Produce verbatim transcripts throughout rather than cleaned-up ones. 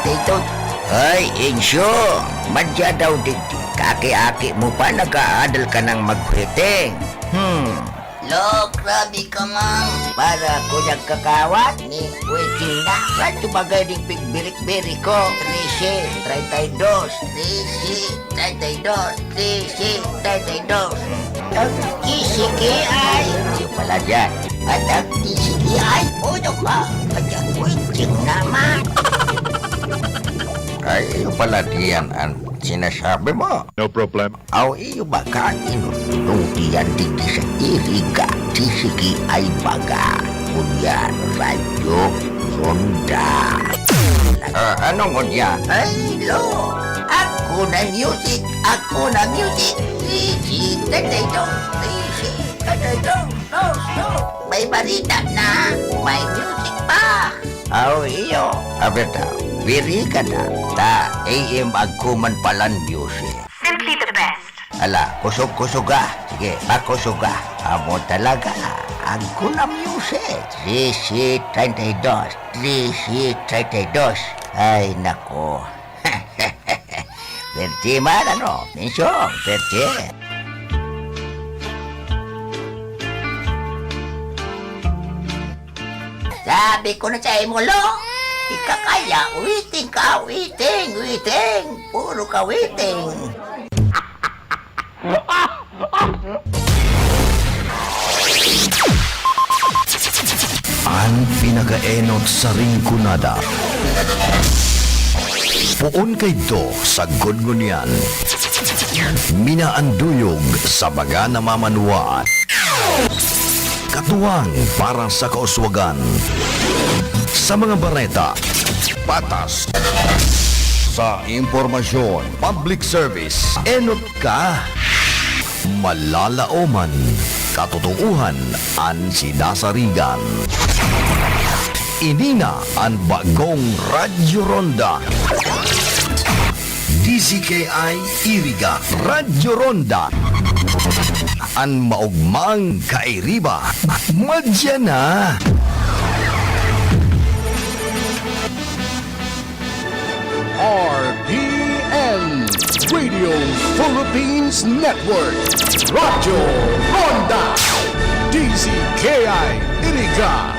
Ito. Ay, Insyo, madya daw digdi. Kaki-aki mo pa, nag-aadal ka ng maghuiting. Hmm. Lo, grabe ka, Mang. Para ako nagkakawat ni Waiting na. Radyo bagay ding pigbirik-birik ko. Trese, treinta y dos. Trese, treinta y dos. Trese, treinta y dos. Ang T C K I. Yung pala dyan. At ang T C K I, uno ka. At ang Waiting naman. Ay, yung pala diyan ang sinasabi mo. No problem. Aw, iyo ba ka inutong diyan digdi sa Iriga? T C K I baga. Ngunyan, Radyo Ronda. Ah, anong ngunyan? Ay, lo! Ako na music! Ako na music! Easy, tatay dong! Easy, tatay dong! No, no! May barita na! May music pa! Aw, iyo. Abeta, wiri ka na. Ta, A M agkuman palan music. Simply the best. Ala, kusog-kusog ah. Sige, pakusog ah. Amo talaga. Agko na music. Trese treinta y dos. Trese treinta y dos. Ay, nako. Perte man, ano? Mensyon, perte. Sabi ko na sa imo, lo, di ka kaya, waiting ka, waiting, waiting. Puro ka waiting. An pinakaenot sa Rinconada. Poon kaidto sagkod ngunyan. Minaanduyog sa baga na mamanwaan. Katuwang para sa kauswagan. Sa mga bareta, patas. Sa impormasyon, public service, enot ka. Malalaoman, katotoohan an sinasarigan. Ini na an bagong Radyo Ronda. D Z K I Iriga, Radyo Ronda. An maogmang kairiba, madya na. R P N, Radio Philippines Network, Radyo Ronda, D Z K I Iriga,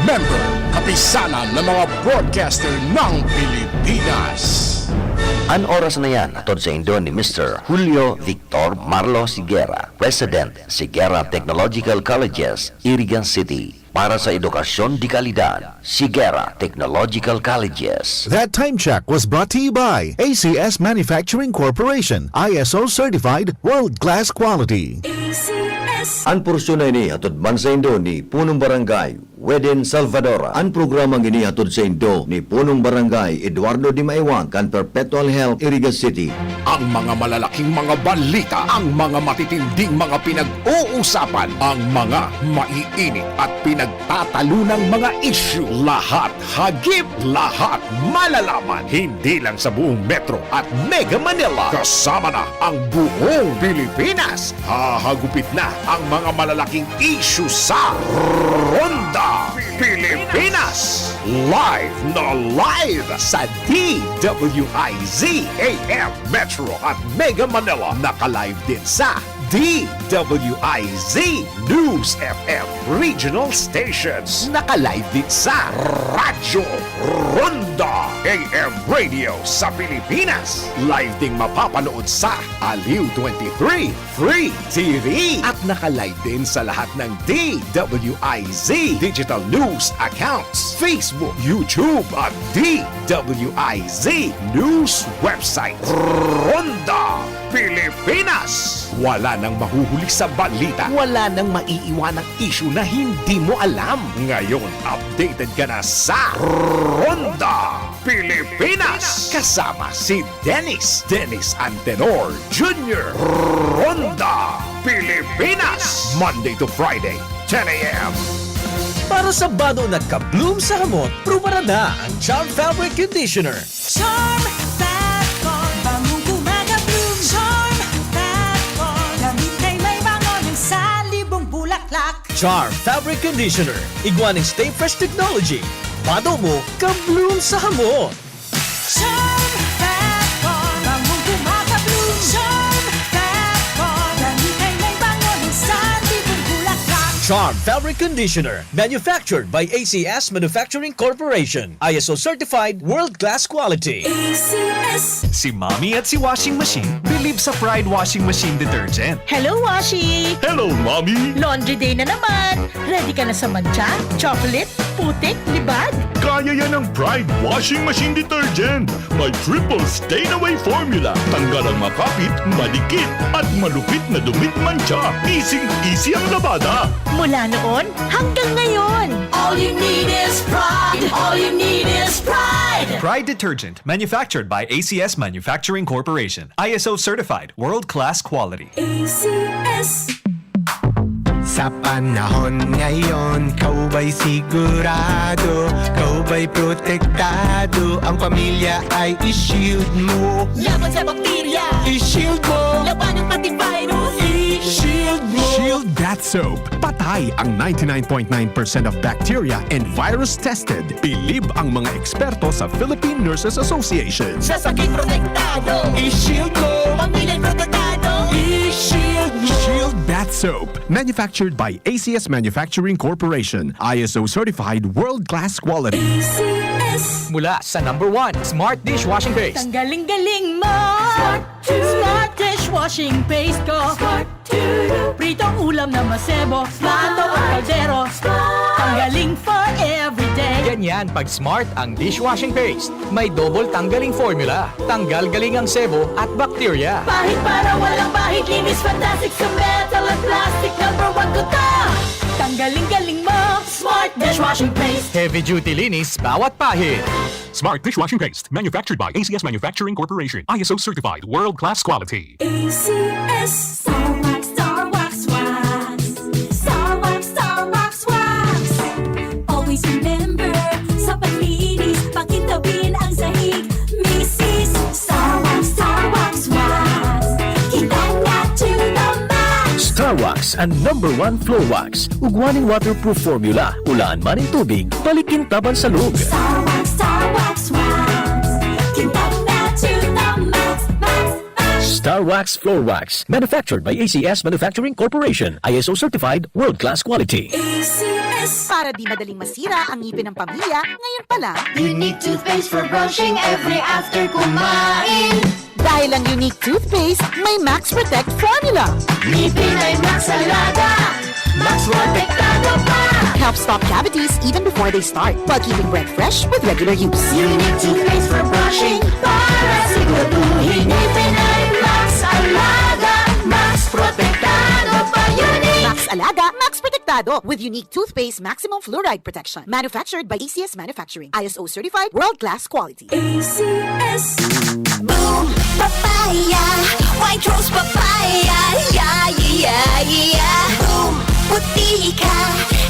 member, Kapisanan ng mga Broadcaster ng Pilipinas. An oras na yan, hatod saindo ni Mister Julio Victor Marlo Siguera, President, Siguera Technological Colleges, Iriga City. Para sa edukasyon de kalidad, Siguera Technological Colleges. That time check was brought to you by A C S Manufacturing Corporation, I S O certified, world-class quality. A C S. An porsyon na ini hatod man saindo ni Punong Barangay Weden Salvador. An programang ini hatod saindo ni Punong Barangay Eduardo Dimaiwang kan Perpetual Health, Iriga City. Ang mga malalaking mga balita, ang mga matitinding mga pinag-uusapan, ang mga maiinit at pinagtatalunang mga isyu, lahat hagip, lahat malalaman, hindi lang sa buong Metro at Mega Manila, kasama na ang buong Pilipinas. Hahagupit na ang mga malalaking isyu sa Ronda Pilipinas. Live na live sa D W I Z A M Metro at Mega Manila. Naka-live din sa D W I Z News F M Regional Stations. Naka-live din sa Radyo Ronda A M Radio sa Pilipinas. Live ding mapapanood sa Aliw twenty-three Free T V. At naka-live din sa lahat ng D W I Z digital news accounts, Facebook, YouTube, at D W I Z News website. Ronda Pilipinas. Wala nang mahuhuli sa balita. Wala nang maiiwanang isyu na hindi mo alam. Ngayon, updated ka na sa Ronda Pilipinas. Kasama si Dennis, Dennis Antenor Junior. Ronda Pilipinas. Monday to Friday, ten a m. Para sa bado na ka-bloom sa hamot, prubaran na ang Charm Fabric Conditioner. Charm Fat Coil, bangong gumagabloom. Charm Fat Coil, damit ay may bango ng salibong bulaklak. Charm Fabric Conditioner, igwa nin Stay Fresh Technology. Bado mo, ka-bloom sa hamot. Charm Fat Bar, bangong kumakabloom. Charm Fat Bar, dali kay may bango, minsan tipong bulaklak. Charm Fabric Conditioner, manufactured by A C S Manufacturing Corporation. I S O certified, world-class quality. A C S. Si Mommy at si Washing Machine believe sa Pride Washing Machine Detergent. Hello, Washi! Hello, Mommy! Laundry day na naman! Ready ka na sa mantsa, chocolate, putik, libag? Kaya yan ng Pride Washing Machine Detergent. May triple stain away formula. Tanggal ang makapit, madikit, at malupit na dumi at mantsa. Easy-easy ang labada. Mula noon hanggang ngayon. All you need is Pride. All you need is Pride. Pride Detergent, manufactured by A C S Manufacturing Corporation. I S O certified, world-class quality. A C S. Sa panahon ngayon, ikaw ba'y sigurado? Ikaw ba'y protektado? Ang pamilya ay i-shield mo. Laban sa bakterya. I-shield mo. Labanan pati virus. I-shield mo. Shield Bath Soap. Patay ang ninety-nine point nine percent of bacteria and virus tested. Bilib ang mga eksperto sa Philippine Nurses Association. Sa sakit protektado. I-shield mo. Pamilya protektado. I-shield mo. Shield Bath Soap. Manufactured by A C S Manufacturing Corporation. I S O certified, world-class quality. A C S. Mula sa number one, Smart Dishwashing Paste. Tanggaling-galing mo. Smart Dishwashing Paste ko. Pritong ulam na masebo. Plato o kaldero. Tanggaling for everyday. Ganyan pag Smart ang dishwashing paste. May double tanggaling formula. Tanggal galing ang sebo at bakterya. Pahid para walang pahid. Linis fantastic sa metal at plastic. Number one ko to. Tanggaling galing mo. Smart dishwashing paste. Heavy duty linis bawat pahid. Smart dishwashing paste. Manufactured by A C S Manufacturing Corporation. I S O certified. World class quality. A C S. Star Wax, Star Wax, Wax. Star Wax, Star Wax, Wax. Always remember, sa paglinis, pakintabin ang sahig. Misis, Star Wax, Star Wax, Wax. Kita na to the max. Star Wax, ang number one floor wax. Ugwa nin waterproof formula. Ulaan man nin tubig, palikintaban sa log. Star Wax, Star Wax, Wax. Kintab na to the max, max, max. Star Wax Floor Wax. Manufactured by A C S Manufacturing Corporation. I S O certified, world-class quality. A C S. Para di madaling masira ang ngipin ng pamilya, ngayon pa lang. Unique toothpaste for brushing every after kumain. Dahil ang Unique Toothpaste may Max Protect Formula. Ngipin ay Max Alaga, Max Protektado pa. Helps stop cavities even before they start, while keeping breath fresh with regular use. Unique Toothpaste for brushing, para siguraduhin ngipin ay Max Alaga, Max Protektado pa. Unique. Max Alaga, Max Protektado, with Unique Toothpaste Maximum Fluoride Protection. Manufactured by A C S Manufacturing. I S O certified, world-class quality. A C S. Boom Papaya, White Rose Papaya, yeah, yeah, yeah, yeah. Boom, puti ka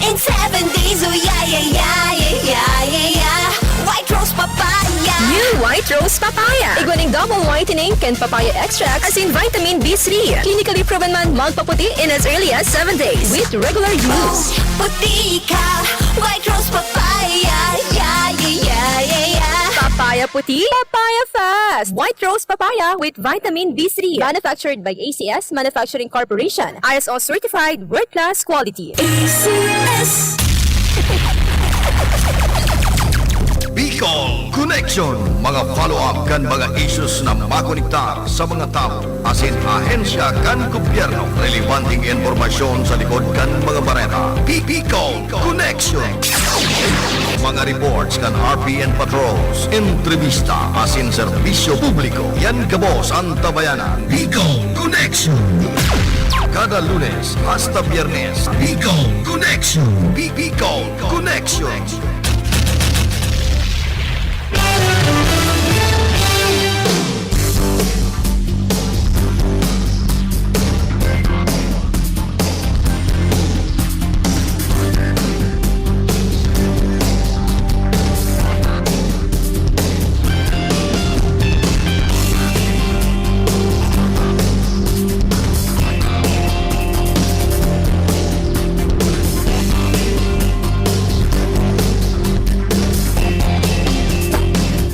in seven days, oh yeah, yeah, yeah, yeah, yeah, yeah, yeah. White Rose Papaya. New White Rose Papaya. Igwa ning double whitening kan papaya extract asin vitamin B three. Clinically proven man magpaputi in as early as seven days with regular use. Boom, puti ka, White Rose Papaya, yeah, yeah, yeah, yeah, yeah. Papaya puti, papaya fast. White Rose Papaya with vitamin B three. Manufactured by A C S Manufacturing Corporation. I S O certified, world-class quality. A C S. Bicol Connection. Mga follow-up kan mga issues na makonektar sa mga tawo asin ahensya kan gobyerno. Relebanteng impormasyon sa likod kan mga bareta. Bicol Connection. Mga reports kan R P N patrols, entrevista asin serbisyo publiko. Yan gabos an Tabayanan. Bicol Connection. Kada Lunes hasta Biyernes, Bicol Connection. Bi-, Bicol Connection.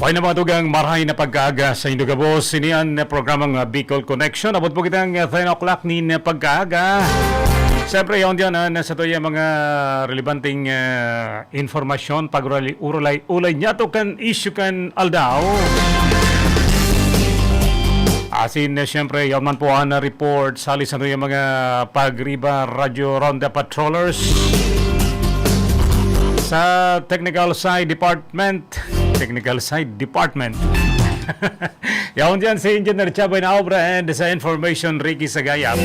Pwede na mga tugang, marahay na pagkaaga sa indo gabos. Ini an programang, ah, Bicol Connection. Abot po kitang, ah, ten o'clock nin, ah, pagkaaga. Siyempre, yaon diyan, ah, na sa tuya mga relevanteng, ah, informasyon, pag-urulay-urulay niya to kan issue kan aldaw. Asin, ah, siyempre, yaon man po ang, ah, report sa sa tuya mga pagriba, Radyo Ronda Patrollers. Sa technical side department, technical side department. Yaon diyan si Engineer Chaboy na Obra and sa information, Ricky Sagayap.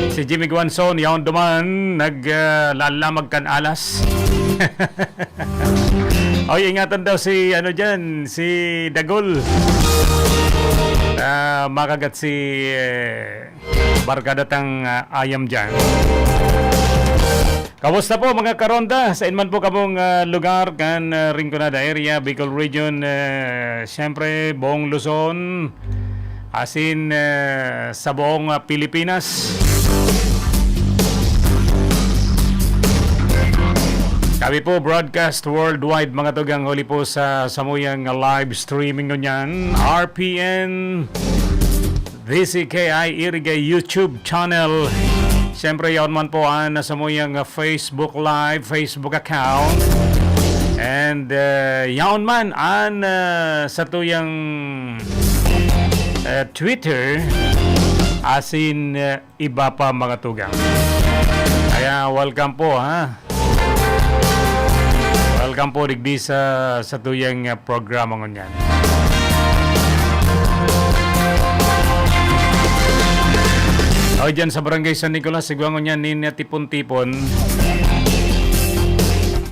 Si Jimmy Guanzon, yaon duman, nag, ah, lalamag kan alas. Oy, ingatan daw si, ano diyan, si Dagol. Ah, makagat si, eh, barkada tang, ah, ayam diyan. Kamusta po, mga karonda? Sain man po kamong, ah, lugar kan, ah, Rinconada area, Bicol Region, eh, siyempre, buong Luzon, asin, eh, sa buong, ah, Pilipinas. Kami po broadcast worldwide, mga tugang, huli po sa samuyang live streaming ngunyan, R P N, D C K I Iriga YouTube channel. Siyempre, yaon man po an samuyang Facebook Live, Facebook account. And, uh, yaon man an, uh, satuyang, uh, Twitter, asin, uh, iba pa, mga tugang. Kaya welcome po, ha. Welcome po digdi sa, sa tuyang, ah, programa ngunyan. O, dyan sa Barangay San Nicolas, siguro ngunyan nin tipon-tipon.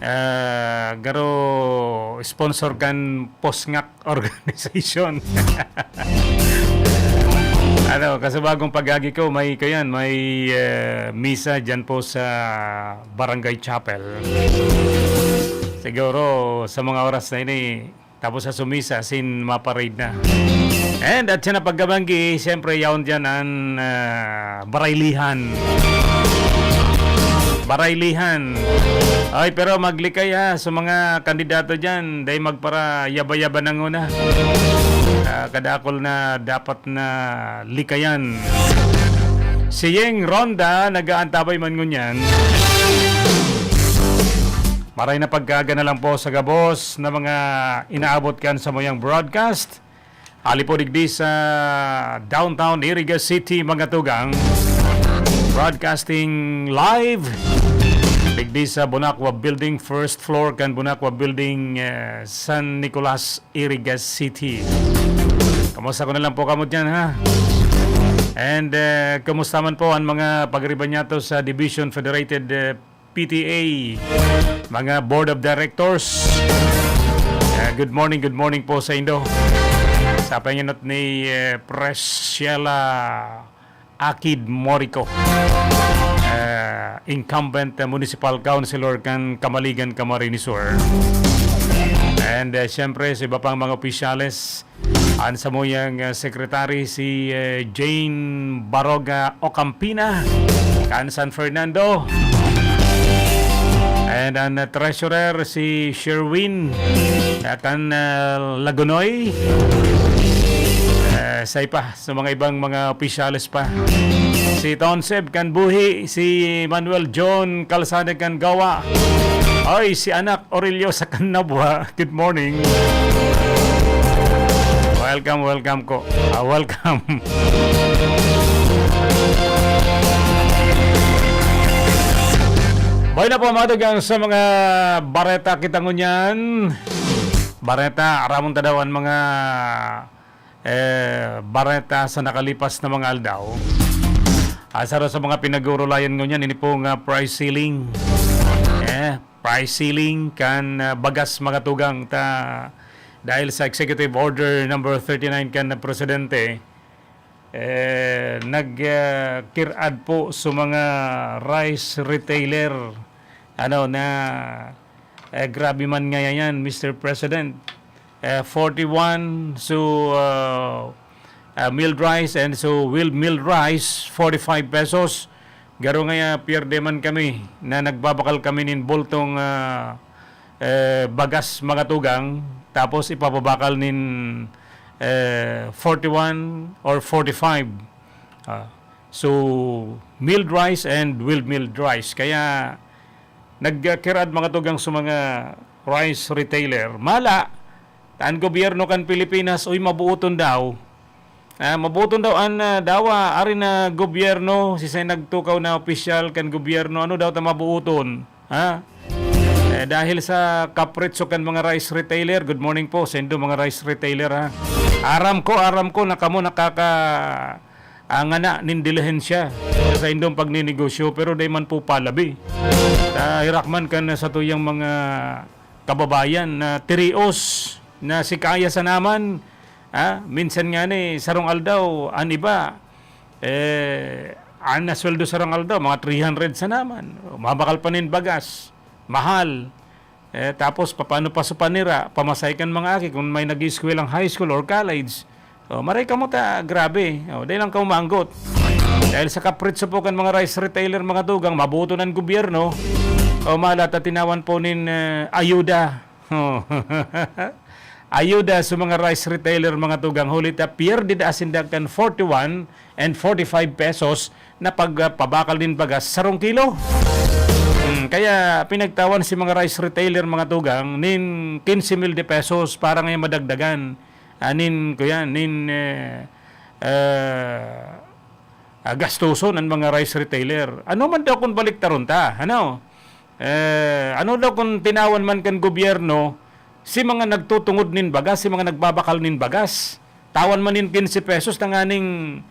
Ah, garo sponsor kan Posngak Organization. Ano, kasubagong pag-agi ko, may, kayan, may, eh, misa dyan po sa Barangay Chapel. Siguro, sa mga oras na ini, tapos sa sumisa, sin maparade na. And at siya na pagkabanggi, siyempre, yaon dyan an, ah, baraylihan. Baraylihan. Ay, pero maglikay ha, sa mga kandidato dyan, dahil magparayaba-yaba na nguna. Ah, kadakol na dapat na likayan. Si Yeng Ronda, nag-aantabay man ngunyan. Maray na pagkaga na lang po sa gabos na mga inaabot kan sa muyang broadcast. Ali po digdi sa downtown Iriga City, mga tugang. Broadcasting live digdi sa Bonacqua Building, first floor kan Bonacqua Building, eh, San Nicolas, Iriga City. Kamusta ko na lang po kamo dyan, ha? And, eh, kamusta man po ang mga pagriba niya to sa Division Federated, eh, P T A, mga board of directors. Eh, good morning, good morning po sa indo. Sa panginot ni, eh, Preciela Akid Morico, eh, incumbent, eh, municipal councilor kan Camaligan, Camarines Sur. And, eh, siyempre, sa iba pang mga opisyales, an samuyang, ah, secretary si, eh, Jane Baroga Ocampina, kan San Fernando. And an, ah, treasurer si Sherwin, ah, kan, ah, Lagonoy. Eh, sa iba, sa mga ibang mga opisyales pa. Si Tonseb kan Buhi, si Manuel John Calzada kan Gawa. Ay, si anak Aurelio sa Canabua. Good morning. Welcome, welcome ko. Ah, welcome. Boy na po, mga tugang, sa mga bareta kita ngunyan. Bareta, aramon ta daw an mga, eh, bareta sa nakalipas na mga aldaw. Ah, sa, sa mga pinag-uurulayan ngunyan, ini po nga price ceiling. Eh, price ceiling kan, ah, bagas, mga tugang, ta dahil sa Executive Order number thirty-nine kan Presidente, eh, nag, ah, kirad po sa mga rice retailer, ano, na, eh, grabe man ngayon yan, Mister President. Eh, forty-one so, ah, ah, milled rice and so wheat milled rice, forty-five pesos. Garo ngaya, pierde man kami na nagbabakal kami nin bultong, ah, eh, bagas, mga tugang, tapos ipapabakal nin, eh, forty-one or forty-five. Ah, so, milled rice and well milled rice. Kaya, nagkirad mga tugang sa mga rice retailer. Mala, an gobyerno kan Pilipinas, uy, mabuoton daw. Ah, mabuoton daw an, ah, dawa, ari na gobyerno, sisay nagtukaw na opisyal kan gobyerno, ano daw ta mabuoton? Ha? Eh, dahil sa kapritso kan mga rice retailer, good morning po sa indo mga rice retailer, ha? Aram ko, aram ko na kamo nakaka-, ah, ngana nin dilihensya sa indong pagninegosyo, pero dai man po palabi. Ta, herak man kan satuyang mga kababayan na tirios na si kaya sa naman, ah, minsan nga ni sarong aldaw, an iba, eh, an nasweldo sarong aldaw, mga three hundred sa naman. Mabakal pa nin bagas, mahal. Eh, tapos, papaano pa sa panira, pamasahe kan mga aki kung may nag-ieskwelang high school or college? Oh, maray kamo ta, grabe. Oh, dai lang kamo maanggot. Dahil sa kapritso po kan mga rice retailer, mga tugang, mabuto ng gobyerno. O, mala ta tinawan po nin, eh, ayuda. Oh. Ayuda sa mga rice retailer, mga tugang, huli ta pierde da sinda kan forty-one and forty-five pesos na pag, ah, pabakal nin bagas sarong kilo. Hmm, kaya pinagtawan si mga rice retailer, mga tugang, nin quince mil de pesos para nga madagdagan, ah, nin, kuya, nin, eh, eh, ah, gastuson an mga rice retailer. Ano man daw kung baliktaron ta, ano? Eh, ano daw kung tinawan man kan gobyerno si mga nagtutungod nin bagas, si mga nagbabakal nin bagas? Tawan man nin quince pesos, tanganing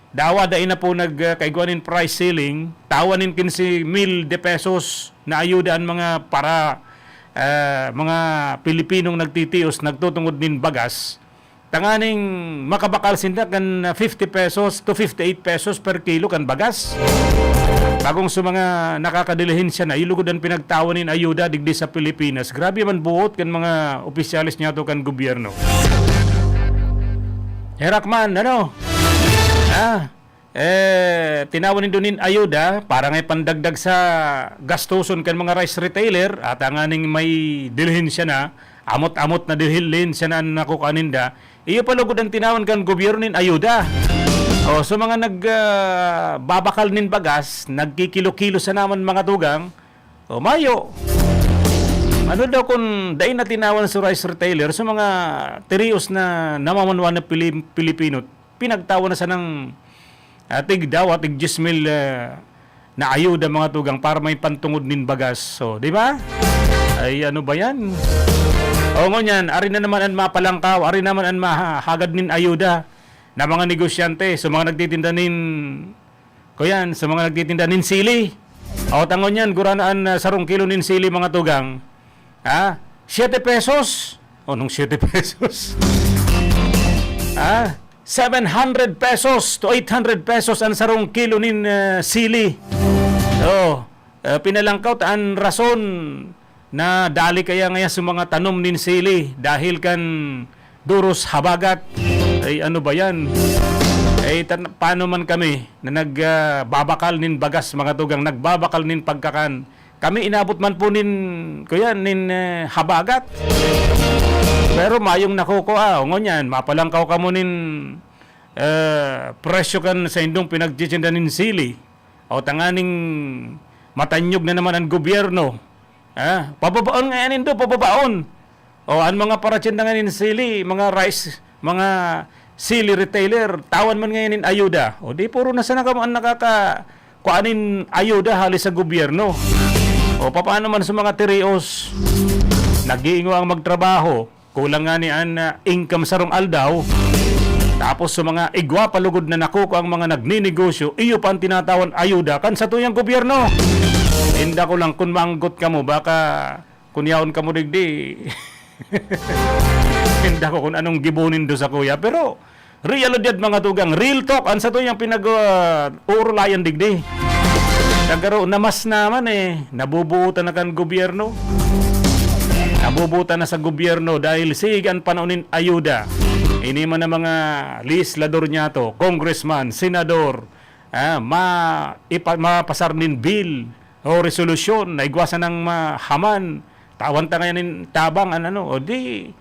dawa dai na po nag, ah, kaigwa nin price ceiling, tawan nin quince mil de pesos na ayuda an mga para, ah, mga Pilipinong nagtitios, nagtutungod nin bagas. Tanganing makabakal sinda kan fifty pesos to fifty-eight pesos per kilo kan bagas. Bagong sa mga nakakadilihensya na ilugod an pinagtawan nin ayuda digdi sa Pilipinas. Grabe man buot kan mga opisyales niyato kan gobyerno. Herak man, ano? Ah, eh, tinawan nindo nin ayuda para nga ipandagdag sa gastuson kan mga rice retailer, at tanganing may dilihensya na, amot-amot na dilihensya na an nakukuha ninda, iyo pa lugod ang tinawan kan gobyerno nin ayuda. O, so mga nag, ah, babakal nin bagas, nagkikilo-kilo sa naman mga tugang, o, mayo. Ano daw kung dai na tinawan sa rice retailer, sa mga tirios na namamanwa na Pili-, Pilipino, pinagtawan na sanang, ah, tig dawa, tig diyes mil, ah, na ayuda mga tugang para may pantungod nin bagas. So, di ba? Ay, ano ba yan? O, ngunyan, ari na naman an mapalangkaw, ari naman an mahagad nin ayuda na mga negosyante, sa mga nagtitinda nin, kuyan, sa mga nagtitinda nin sili. O, tangon yan, gurano an, ah, sarong kilo nin sili, mga tugang. Ha? Siete pesos? O, nung siete pesos? Ha? Seven hundred pesos to eight hundred pesos an sarong kilo nin, eh, sili. O, eh, pinalangkaw ta an rason na dali kaya ngayon sa mga tanom nin sili dahil kan duros habagat. Ay, ano ba yan? Ay, tan-, paano man kami na nag, ah, babakal nin bagas, mga tugang, nagbabakal nin pagkakan? Kami inabot man po nin, kuya, nin, eh, habagat. Pero mayong nakukua, o ngunyan, mapalangkaw kamo nin, eh, presyo kan sa indong pinagtitinda nin sili. O tanganing matanyog na naman ang gobyerno. Ah, pababaon nga yan, indo, pababaon. O, an mga paratinda ngayon sili, mga rice, mga sili retailer, tawan man ngayon nin ayuda. O, di puro na sana kamo an nakaka-, kuha nin ayuda hali sa gobyerno. O, papaano man sa mga tirios? Nag-iingo ang magtrabaho. Kulang nga ni an, ah, income sarong aldaw. Tapos sa mga igwa pa lugod na nakuko ang mga nagninegosyo, iyo pa ang tinatawan ayuda kan satuyang gobyerno. Inda ko lang, kun maanggot kamo, baka kun yaon kamo digdi, inda ko kun anong gibo nindo sa kuya. Pero, realidad, mga tugang, real talk, an satuyang pinag, ah, uurulayan digdi. Nagaro, namas naman eh, nabubuotan na kan gobyerno. Nabubuotan na sa gobyerno dahil sige an panahon nin ayuda. Ini man ang mga legislador niyato, congressman, senador, ah, ma-, ipa-, mapasar nin bill o resolusyon na igwa sanang mahaman, tawan ta ngayon nin tabang, an ano, o di,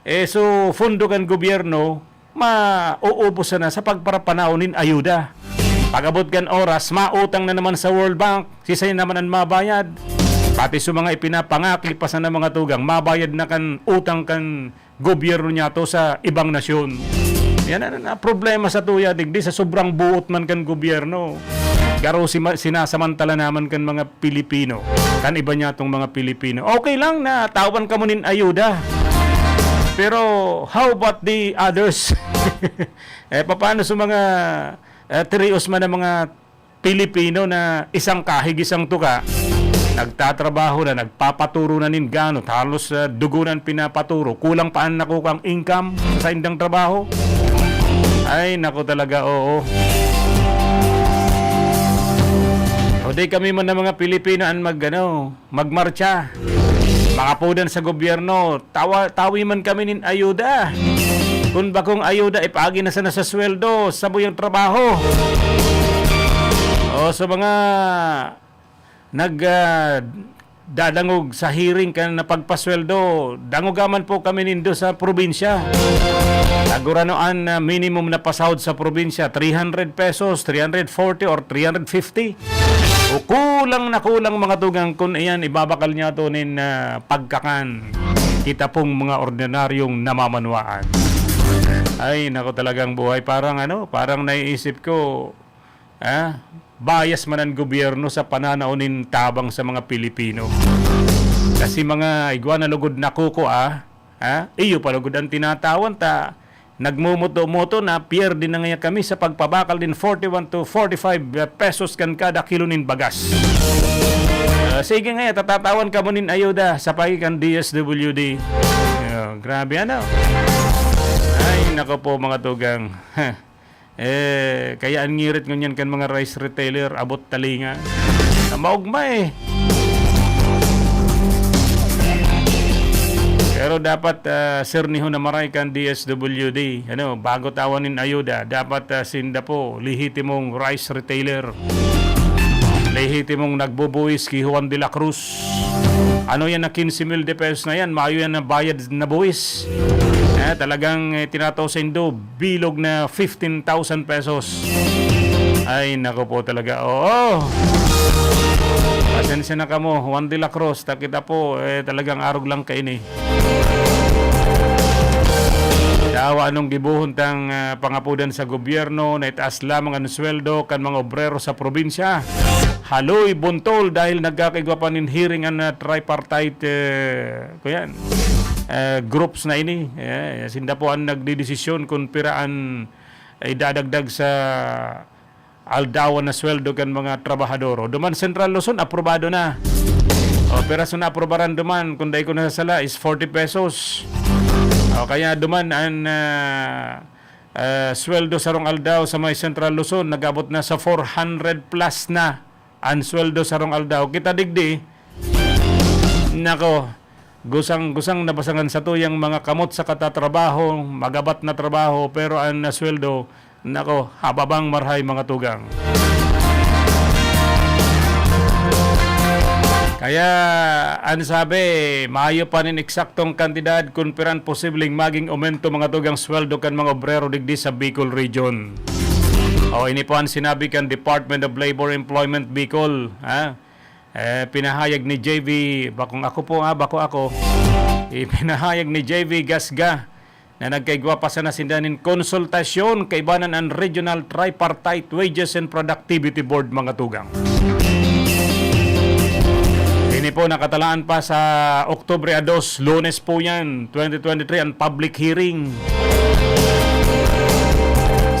Eh, so, pondo kan gobyerno, mauubos na sa pagparapanaw nin ayuda. Pag-abot kan oras, mautang na naman sa World Bank, siisay naman an mabayad? Pati sa mga ipinapangaki pa sana mga tugang, mabayad na kan utang kan gobyerno niyato sa ibang nasyon. Yan na, na problema sa tuya, digdi sa sobrang buot man kan gobyerno. Garo si ma-, sinasamantala naman kan mga Pilipino, kan iba niyatong mga Pilipino. Okay lang na tawan kamo nin ayuda. Pero how about the others? Eh, paano sa mga, eh, trios man ang mga Pilipino na isang kahig, isang tuka? Nagtatrabaho na, nagpapaturo na nin ganot. Halos, ah, dugo na an pinapaturo. Kulang pa an nakukang income sa saindang trabaho. Ay, naku talaga, oo. O di kami man na mga Pilipino an mag, ano, magmarcha. Mangapodan sa gobyerno, tawa-, tawi man kami nin ayuda. Kun bakong ayuda, ipaagi na sana sa sweldo, sa buyang trabaho. O sa mga nag, ah, dadangog sa hearing kan na pagpasweldo, dangoga man po kami nindo sa probinsya. Tagurano an, ah, minimum na pasahod sa probinsya, three hundred pesos, three hundred forty or three hundred fifty. O kulang na kulang, mga tugang, kun iyan ibabakal niyato nin, ah, pagkakan. Kita pong mga ordinaryong namamanwaan. Ay, naku, talagang buhay. Parang ano, parang naiisip ko, ah, bias man an gobyerno sa pananao nin tabang sa mga Pilipino. Kasi mga igwa na lugod na kuko, ah, ah, iyo pa lugod an tinatawan ta, nagmumoto-moto na pierde na ngaya kami sa pagpabakal nin forty-one to forty-five pesos kan kada kilo nin bagas. Ah, sige ngaya, tatatawan kamo nin ayuda sa pagi kan D S W D. Ah, grabe ano. Ay, nako po, mga tugang. Eh, kaya an ngirit ngunyan kan mga rice retailer, abot talinga. Na maogma eh. Pero dapat, ah, sernihon na maray kan D S W D. Ano, bago tawan nin ayuda, dapat, ah, sinda po, lehitimong rice retailer. Lehitimong nagbubuwis ki Juan de la Cruz. Ano yan na quince mil de pesos na yan? Mayo yan na bayad na buwis. Eh, talagang, eh, tinatao sa indo, bilog na fifteen thousand pesos. Ay, nako po talaga. Oo. Pasensya na kamo, Juan de la Cruz, ta kita po, eh, talagang arog lang kaini. Dawa anong gibohon tang, ah, pangapodan sa gobyerno na itaas lamang an sweldo kan mga obrero sa probinsya? Haloy, buntol dahil nagkakaigwa pa nin hearing an, ah, tripartite, eh, kuyan, eh, groups na ini. Eh, sinda po an nagdedesisyon kun pira an idadagdag sa aldawan na sweldo kan mga trabahador. O, duman Central Luzon, aprobado na. O, pira so naaprobaran duman, kung dai ko nasasala, is forty pesos. O, kaya duman an, ah, ah, sweldo sarong aldaw sa may Central Luzon, nag-abot na sa four hundred plus na an sweldo sarong aldaw. Kita digdi, nako, gusang-gusang nabasangan satuyang mga kamot sa katatrabaho, magabat na trabaho, pero an sweldo, nako, hababang marhay, mga tugang. Kaya, an sabi, mayo pa nin eksaktong kantidad kun piran posibleng maging aumento, mga tugang, sweldo kan mga obrero digdi sa Bicol Region. O, ini po an sinabi kan Department of Labor Employment Bicol, ha? Eh, pinahayag ni J V, bakong ako po, ha, bako ako. Ipinahayag ni J V Gasga na nagkaigwa pa sana sinda nin konsultasyon kaibanan an Regional Tripartite Wages and Productivity Board, mga tugang. Ini po nakatalaan pa sa Oktubre a dos, Lunes po yan, twenty twenty-three, ang public hearing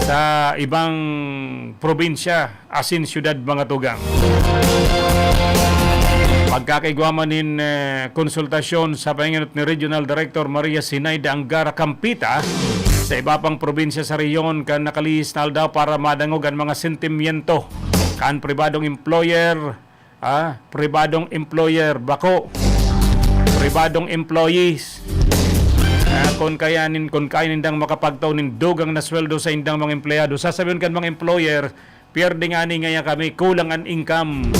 sa ibang probinsya asin syudad, mga tugang. Pagkakaigwa man nin, eh, konsultasyon sa pahinganot ni Regional Director Maria Sinaida Angara Campita, sa iba pang probinsya sa rehiyon kan nakalihis na aldaw para madangog an mga sentimiento kan pribadong employer, ah, pribadong employer, bako, pribadong employees. Ah, kun kaya nin-, kun kaya nindang makapagtao nin dugang na sweldo sa indang mga empleyado, sasabihon kan mga employer, "Pierde ngani ngaya kami, kulang an income."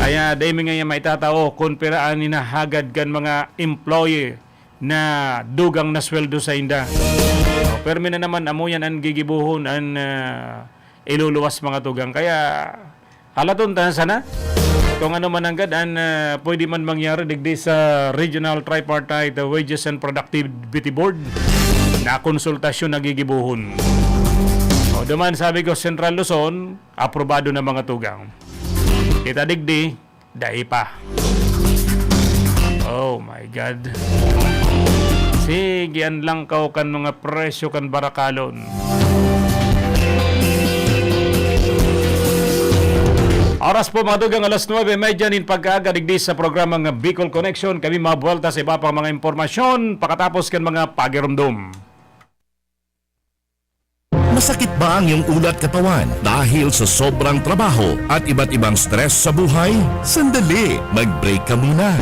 Kaya dai mi ngaya maitatao kun pira an hinahagad kan mga employee, na dugang na sweldo sainda. O, permi na naman, amo yan an gigibohon, an, ah, iluluwas, mga tugang. Kaya, halaton ta sana. Kung ano man nanggad an, ah, pwede man mangyari digdi sa Regional Tripartite Wages and Productivity Board na konsultasyon na gigibohon. O, duman, sabi ko, Central Luzon, aprobado na, mga tugang. Kita digdi, dai pa. Oh my God. Sige, an langkaw kan mga presyo kan barakalon. Oras po, mga tugang, alas nuebe y media nin pagkaaga, digdi sa programang Bicol Connection. Kami mabuwelta sa iba pang mga impormasyon pakatapos kan mga pagirumdom. Masakit ba ang iyong ulo at katawan dahil sa sobrang trabaho at iba't ibang stress sa buhay? Sandali, mag-break ka muna.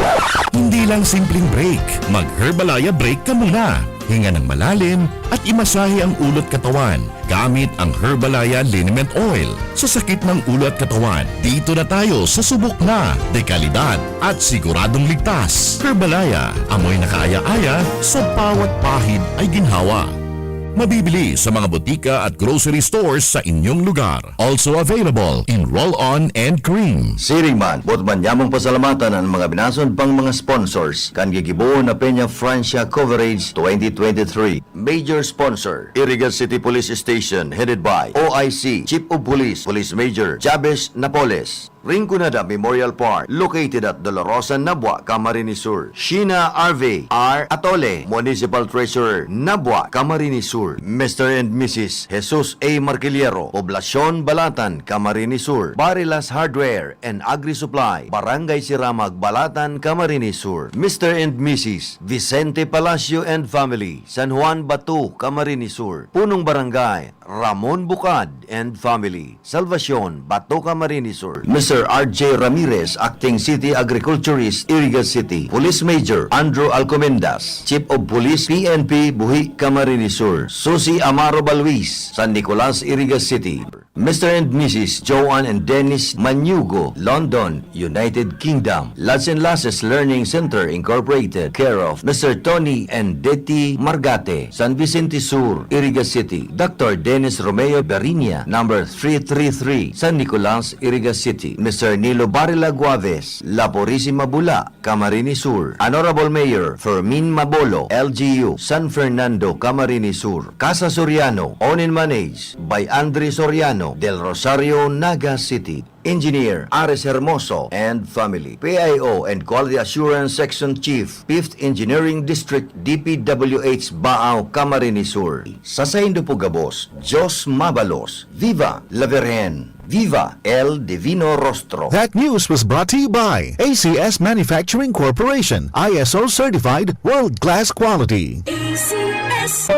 Hindi lang simpleng break. Mag-Herbalaya break ka muna. Hinga ng malalim at imasahe ang ulo at katawan gamit ang Herbalaya Liniment Oil. Sa sakit ng ulo at katawan, dito na tayo sa subok na, dekalidad at siguradong ligtas. Herbalaya, amoy nakaaya-aya, sa bawat pahid ay ginhawa. Mabibili sa mga botika at grocery stores sa inyong lugar. Also available in roll-on and cream. Siring man, boot man nyamong pasalamatan an mga binasod pang mga sponsors kan gigibohon na Peña Francia Coverage twenty twenty-three. Major sponsor, Iriga City Police Station, headed by O I C, Chief of Police, Police Major Jabez Napoles. Rinconada Memorial Park, located at Dolorosa, Nabua, Camarines Sur. Sheena Arvey R. Atole, Municipal Treasurer, Nabua, Camarines Sur. Mister and Missus Jesus A. Marquillero, Poblacion, Balatan, Camarines Sur. Barilas Hardware and Agri-Supply, Barangay Siramag, Balatan, Camarines Sur. Mister and Missus Vicente Palacio and family, San Juan, Bato, Camarines Sur. Punong Barangay, Ramon Bucad and family, Salvacion, Bato, Camarines Sur. Mister R J Ramirez, Acting City Agriculturist, Iriga City. Police Major Andrew Alcomendas, Chief of Police, P N P, Buhi, Camarines Sur. Susi Amaro Balwis, San Nicolas, Iriga City. Mister and Missus Joan and Dennis Manyugo, London, United Kingdom. Lads and Lasses Learning Center Incorporated, care of Mister Tony and Detty Margate, San Vicente Sur, Iriga City. Doctor Dennis Romeo Berinia, number three three three, San Nicolas, Iriga City. Mister Nilo Barila Guaves, La Purisima, Bula, Camarines Sur. Honorable Mayor Fermin Mabolo, L G U, San Fernando, Camarines Sur. Casa Soriano, owned and managed by Andre Soriano, Del Rosario, Naga City. Engineer Ares Hermoso and family. P I O and Quality Assurance Section Chief, Fifth Engineering District, D P W H, Baao, Camarines Sur. Sa saindo po gabos, Diyos mabalos. Viva la Virgen! Viva el Divino Rostro! That news was brought to you by A C S Manufacturing Corporation, I S O certified, world-class quality. A C S.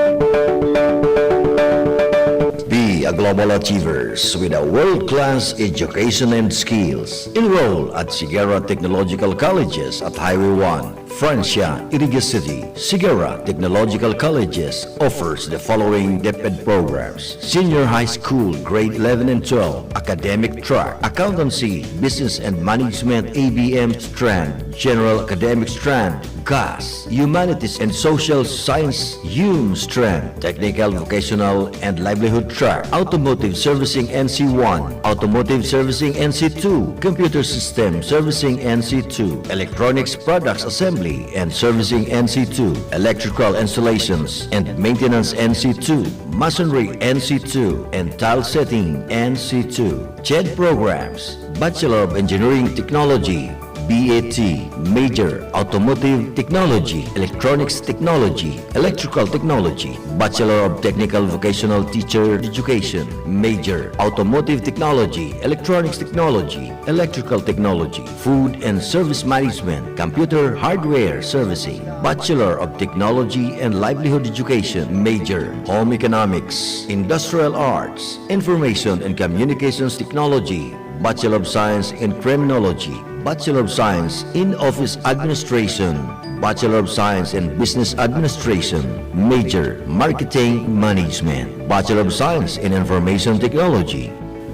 Be a global achievers with a world-class education and skills. Enroll at Sigara Technological Colleges at Highway one, Francia, Iriga City. Sigara Technological Colleges offers the following DepEd programs: Senior High School, Grade eleven and twelve, Academic Track, Accountancy, Business and Management, A B M strand, General Academic strand, GAS, Humanities and Social Science, HUM strand, Technical, Vocational and Livelihood Track, Automotive Servicing N C one, Automotive Servicing N C two, Computer System Servicing N C two, Electronics Products Assembly and Servicing N C two, Electrical Installations and Maintenance N C two, Masonry N C two, and Tile Setting N C two. CHED programs: Bachelor of Engineering Technology, B A T, major, Automotive Technology, Electronics Technology, Electrical Technology, Bachelor of Technical Vocational Teacher Education, major, Automotive Technology, Electronics Technology, Electrical Technology, Food and Service Management, Computer Hardware Servicing, Bachelor of Technology and Livelihood Education, major, Home Economics, Industrial Arts, Information and Communications Technology, Bachelor of Science in Criminology, Bachelor of Science in Office Administration, Bachelor of Science in Business Administration, major, Marketing Management, Bachelor of Science in Information Technology.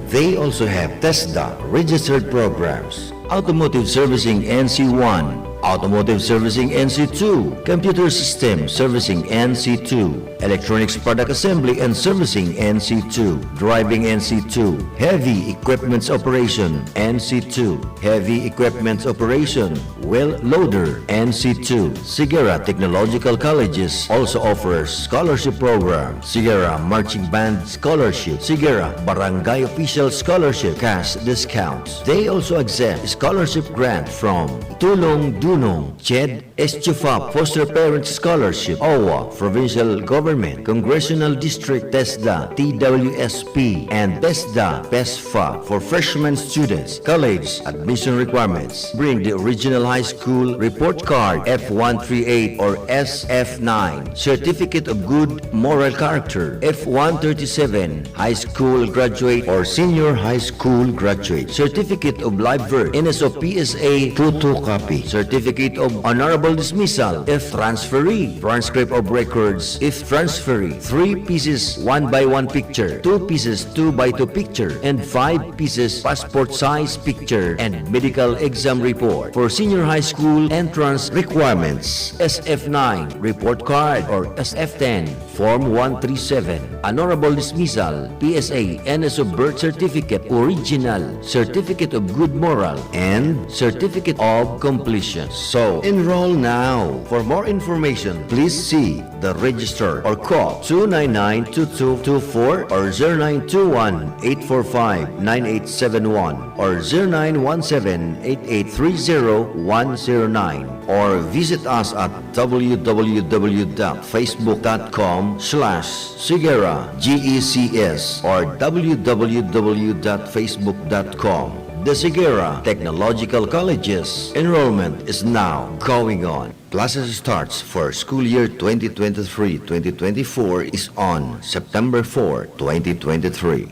They also have TESDA registered programs, Automotive Servicing N C one, Automotive Servicing N C two, Computer System Servicing N C two, Electronics Product Assembly and Servicing N C two, Driving N C two, Heavy Equipments Operation N C two, Heavy Equipments Operation, Wheel Loader N C two. Sigara Technological Colleges also offers scholarship program, Sigara Marching Band Scholarship, Sigara Barangay Official Scholarship, cash discounts. They also accept scholarship grant from Tulong Dunong, CHED, Estufa Foster Parent Scholarship, owa, Provincial Government, Congressional District, TESDA, T W S P, and TESDA, PESFA for freshman students. College admission requirements. Bring the original high school report card, F one three eight or S F nine, Certificate of Good Moral Character, F one thirty-seven, high school graduate or senior high school graduate, Certificate of Live Birth, N S O P S A photocopy, Certificate of Honorable Dismissal if transferee, transcript of records if transferee, three pieces one by one picture, two pieces two by two picture, and five pieces passport size picture, and medical exam report. For senior high school entrance requirements, S F nine report card or S F ten, Form one three seven, Honorable Dismissal, P S A, N S O birth certificate, original, Certificate of Good Moral, and Certificate of Completion. So, enroll now. For more information, please see the registrar or call two nine nine two two two four or zero nine two one eight four five nine eight seven one or zero nine one seven eight eight three zero one zero nine, or visit us at w w w dot facebook dot com slash sigera G E C S or w w w dot facebook dot com. The Sigera Technological Colleges. Enrollment is now going on. Classes starts for school year twenty twenty-three twenty twenty-four is on September four, twenty twenty-three.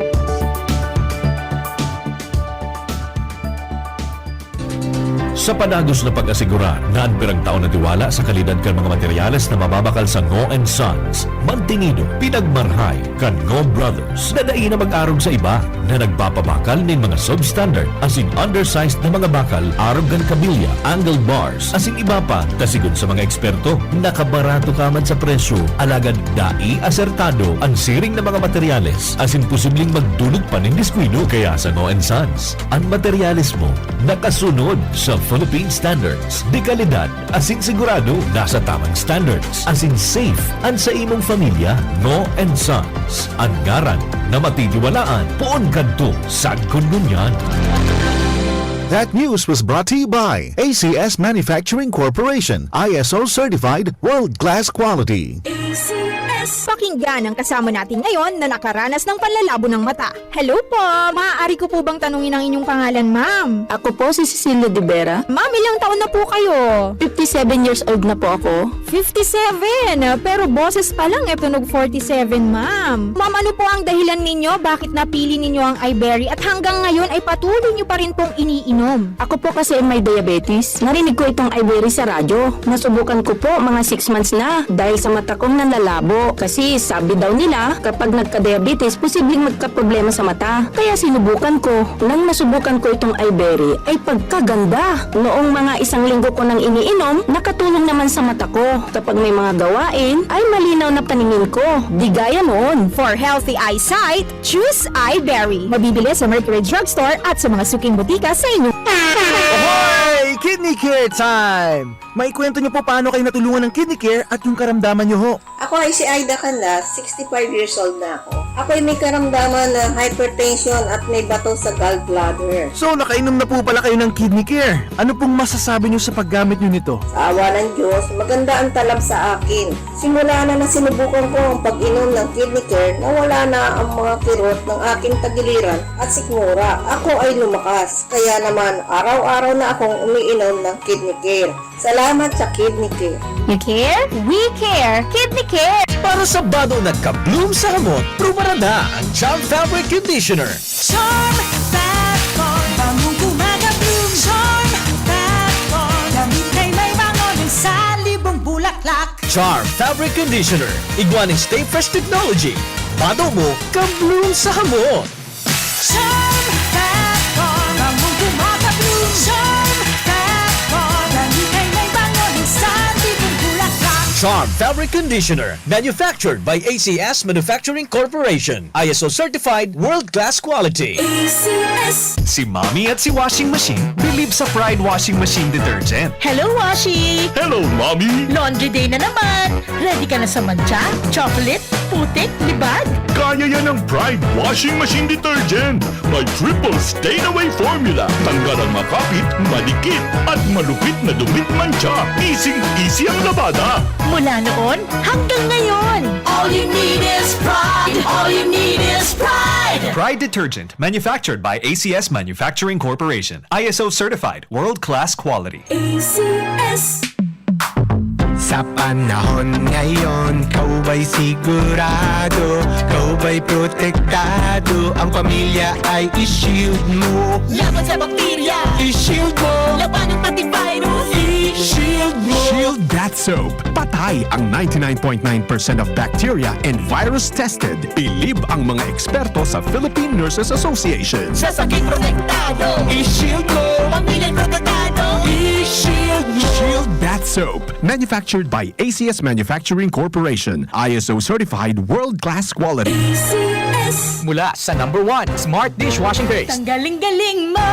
Sa padagos na pag-asigurar na an pirang taon na tiwala sa kalidad kan mga materyales na mababakal sa Ngo and Sons, mantinido, pinagmarhay kan Ngo Brothers na dai na mag-arog sa iba na nagpapabakal nin mga substandard asin undersized na mga bakal arog kan kabilya, angle bars, asin iba pa, ta sigon sa mga eksperto, nakabarato ka man sa presyo, alagad dai asertado an siring na mga materyales asin posibleng magdulot pa nin diskuido. Kaya sa Ngo and Sons, an materyales mo nakasunod sa Philippine Standards de Calidad asin sigurado nasa tamang standards asin safe an sa imong pamilya. Ngo and Sons, an ngaran na matitiwalaan poon kadto sagkod ngunyan. That news was brought to you by A C S Manufacturing Corporation, I S O certified, world-class quality. A C S. Pakinggan ang kasama natin ngayon na nakaranas ng panlalabo ng mata. Hello po! Maaari ko po bang tanungin ang inyong pangalan, ma'am? Ako po si Cecilia de Vera. Ma'am, ilang taon na po kayo? Fifty-seven years old na po ako. Fifty-seven? Pero boses pa lang, eh, tunog forty-seven, ma'am. Ma'am, ano po ang dahilan ninyo bakit napili ninyo ang Iberry at hanggang ngayon ay patuloy nyo pa rin pong iniinom? Ako po kasi ay may diabetes. Narinig ko itong Iberry sa radyo. Nasubukan ko po, mga six months na, dahil sa mata kong nanlalabo. Kasi sabi daw nila, kapag nagka-diabetes, posibleng magkaproblema sa mata. Kaya sinubukan ko. Nang nasubukan ko itong Iberry, ay pagkaganda! Noong mga isang linggo ko nang iniinom, nakatulong naman sa mata ko. Kapag may mga gawain, ay malinaw na paningin ko. Di gaya noon. For healthy eyesight, choose Iberry. Mabibili sa Mercury Drugstore at sa mga suking botika sa inyo. Hoy! Kidney Care time! Maikwento niyo po paano kayo natulungan ng Kidney Care at yung karamdaman niyo ho. Ako ay si Aida Canlas, sixty-five years old na ako. Ako ay may karamdaman na hypertension at may bato sa gallbladder. So, nakainom na po pala kayo ng Kidney Care. Ano pong masasabi niyo sa paggamit niyo nito? Sa awa ng Diyos, maganda ang talab sa akin. Simula na na sinubukan ko ang pag-inom ng Kidney Care, nawala na ang mga kirot ng aking tagiliran at sikmura. Ako ay lumakas, kaya naman araw-araw na akong umiinom ng Kidney Care. Salamat sa Kidney Care. You care? We care! Kidney Care! Para sa bado nagka-bloom sa hamot, prubarada ang Charm Fabric Conditioner. Charm Fat Boy, bangong gumagabloom. Charm Fat Boy, damit ay may bango ng salibong bulaklak. Charm Fabric Conditioner, igwa nin Stay Fresh Technology. Bado mo, ka-bloom sa hamot. Charm Fat Boy, bangong gumagabloom. Charm Fat Boy, damit ay may Charm Fabric Conditioner, manufactured by A C S Manufacturing Corporation. I S O certified, world-class quality. A C S. Si Mommy at si Washing Machine bilib sa Pride Washing Machine Detergent. Hello, Washi! Hello, Mommy! Laundry day na naman! Ready ka na sa mantsa, chocolate, putik, libag? Kaya yan ng Pride Washing Machine Detergent. May triple stain away formula. Tanggal ang makapit, madikit, at malupit na dumit mantsa. Easy-easy ang labada. Mula noon hanggang ngayon. All you need is Pride. All you need is Pride. Pride Detergent, manufactured by A C S Manufacturing Corporation. I S O certified, world-class quality. A C S. Sa panahon ngayon, ikaw ba'y sigurado? Ikaw ba'y protektado? Ang pamilya ay i-shield mo. Laban sa bakterya. I-shield mo. Labanan pati virus. I-shield mo. Shield Bath Soap. Patay ang ninety-nine point nine percent of bacteria and virus tested. Bilib ang mga eksperto sa Philippine Nurses Association. Sa sakit protektado. I-shield mo. Pamilya protektado. I-shield mo. Shield Bath Soap. Manufactured by A C S Manufacturing Corporation. I S O certified, world-class quality. A C S. Mula sa number one, Smart Dishwashing Paste. Tanggaling-galing mo!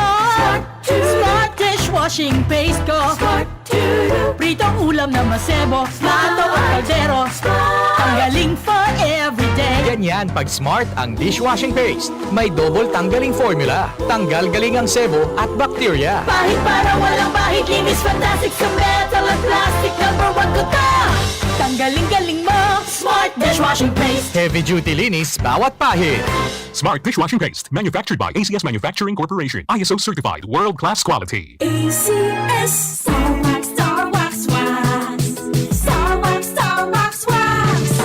Smart Dishwashing Paste ko! Pritong ulam na masebo, plato at kaldero. Tanggaling for everyday. Ganyan pag Smart ang dishwashing paste. May double tanggaling formula. Tanggal galing ang sebo at bakterya. Pahid para walang bahid, linis fantastic sa metal at plastic. Number one ko to. Tanggaling galing mo, Smart Dishwashing Paste. Heavy duty linis bawat pahid. Smart Dishwashing Paste, manufactured by A C S Manufacturing Corporation. I S O certified, world-class quality. A C S. Star Wax, Star Wax, Wax. Star Wax, Star Wax, Wax.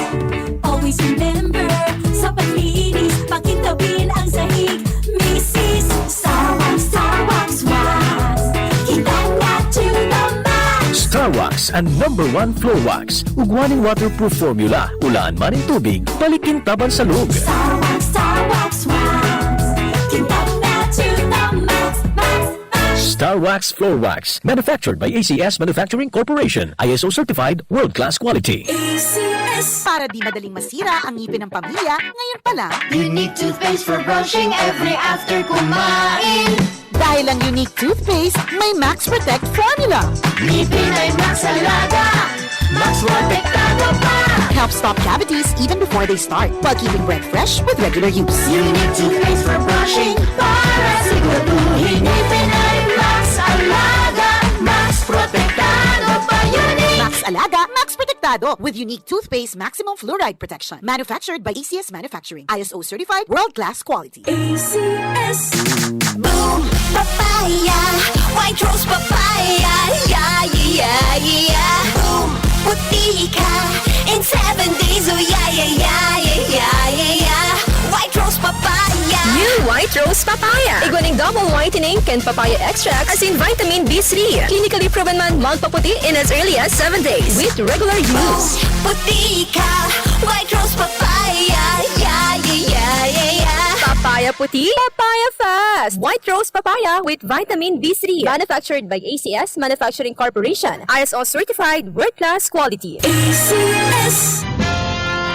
Always remember, sa paglinis, pakintabin ang sahig. Misis, Star Wax, Star Wax, Wax. Kintab na to the max. Star Wax, ang number one floor wax. Ugwa nin waterproof formula. Ulaan man nin tubig, balikin taban sa log. Star Wax, Star Wax, Wax. Kintab na to the max, max, max. Star Wax Floor Wax. Manufactured by A C S Manufacturing Corporation. I S O certified, world-class quality. A C S. Para di madaling masira ang ngipin ng pamilya, ngayon pa lang. Unique toothpaste for brushing every after kumain. Dahil ang Unique Toothpaste may Max Protect Formula. Ngipin ay Max Alaga, Max Protektado pa. Helps stop cavities even before they start, while keeping breath fresh with regular use. Unique toothpaste for brushing para siguraduhin ngipin ay Max Alaga, Max Protektado pa. Unique! Max Alaga, Max Protektado with Unique Toothpaste Maximum Fluoride Protection. Manufactured by A C S Manufacturing. I S O certified, world-class quality. A C S. Boom! Papaya! White Rose Papaya! Yeah, yeah, yeah, yeah! Boom! Puti ka in seven days! Oh, yeah, yeah, yeah, yeah, yeah, yeah, yeah! White Rose Papaya! New White Rose Papaya! Igwa ning double whitening kan papaya extract, asin vitamin B three. Clinically proven man magpaputi in as early as seven days with regular use. Boom! Puti ka! White Rose Papaya! Yeah, yeah, yeah, yeah, yeah! Papaya puti, papaya fast! White Rose Papaya with vitamin B three. Manufactured by A C S Manufacturing Corporation. I S O certified, world-class quality. A C S.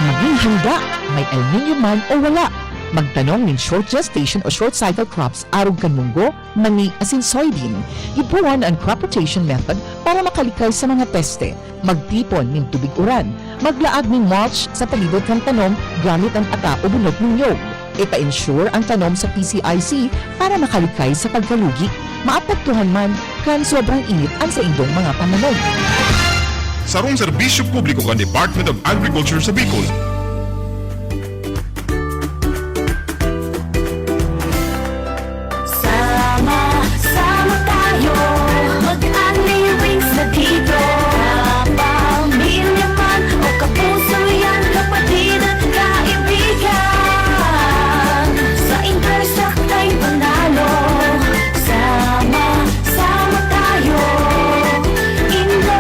Maging handa, may El Niño man o wala. Magtanom nin short gestation o short cycle crops arog kan munggo, mani, asin soybean. Gibohon an crop rotation method para makalikay sa mga peste. Magtipon nin tubig uran. Maglaag nin mulch sa palibot kan tanom gamit an ata o bunot nin niyog. Ipa-insure an tanom sa P C I C para makalikay sa pagkalugi. Maapektuhan man kan sobrang init an saindong mga pananom. Sarong serbisyo publiko kan Department of Agriculture sa Bicol. Sama-sama tayo, mag-unli wings na dito. Kapamilya man o kapuso yan, kapatid at kaibigan. Sa Interstock tayo panalo, sama-sama tayo, Indoys.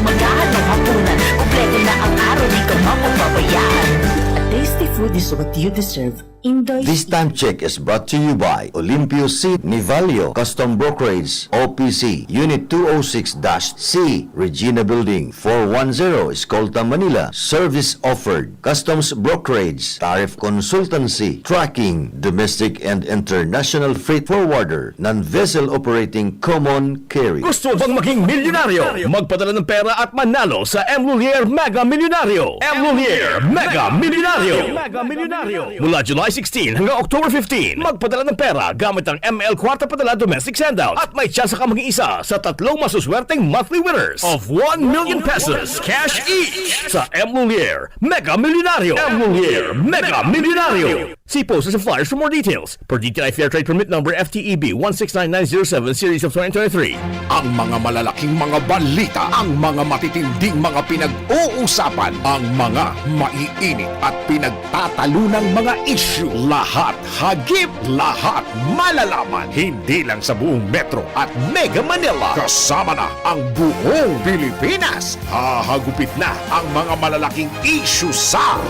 Maghahain ng hapunan, kompleto na ang araw, di ka mapapabayaan. A tasty food is what you deserve. Indoy This time check is brought to you by Olympio Seed, Nivalio Custom Brokerage, O P C, Unit two oh six dash C, Regina Building, four one zero, Escolta, Manila. Service offered. Customs brokerage, tariff consultancy, tracking, domestic and international freight forwarder, non-vessel operating common carrier. Gusto mo bang maging milyonaryo? Magpadala ng pera at manalo sa M Lhuillier Mega Milyonaryo. M Lhuillier Mega Milyonaryo. Mega Milyonaryo. Mula July sixteen hanggang October fifteen, magpadala ng pera gamit ang M L Kwarta Padala Domestic Sendout at may tsansa ka maging isa sa tatlong masuswerteng monthly winners of one million pesos cash each sa M Lhuillier Mega Milyonaryo. M Lhuillier Mega Milyonaryo. See posters and flyers for more details. Per D T I Fair Trade Permit Number F T E B one six nine nine zero seven, Series of twenty twenty-three. Ang mga malalaking mga balita, ang mga matitinding mga pinag-uusapan, ang mga maiinit at pinagtatalunang mga isyu, lahat hagip, lahat malalaman. Hindi lang sa buong Metro at Mega Manila, kasama na ang buong Pilipinas. Hahagupit na ang mga malalaking isyu sa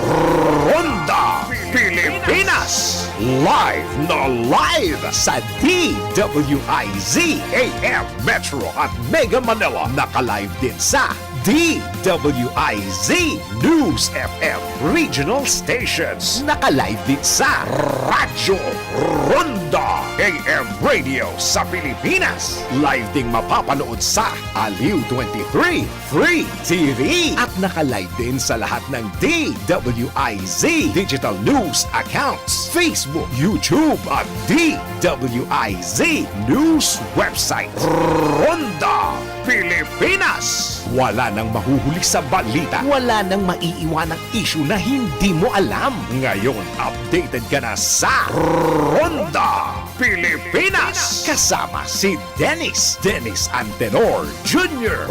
Ronda Pilipinas. Live na live sa D W I Z A M Metro at Mega Manila. Naka-live din sa D W I Z News F M Regional Stations. Naka-live din sa Radyo Ronda A M Radio sa Pilipinas. Live ding mapapanood sa Aliw twenty-three Free T V. At naka-live din sa lahat ng D W I Z Digital News accounts, Facebook, YouTube, at D W I Z News website. Ronda Pilipinas. Wala nang mahuhuli sa balita. Wala nang maiiwanang isyu na hindi mo alam. Ngayon, updated ka na sa Ronda Pilipinas. Kasama si Dennis, Dennis Antenor Junior.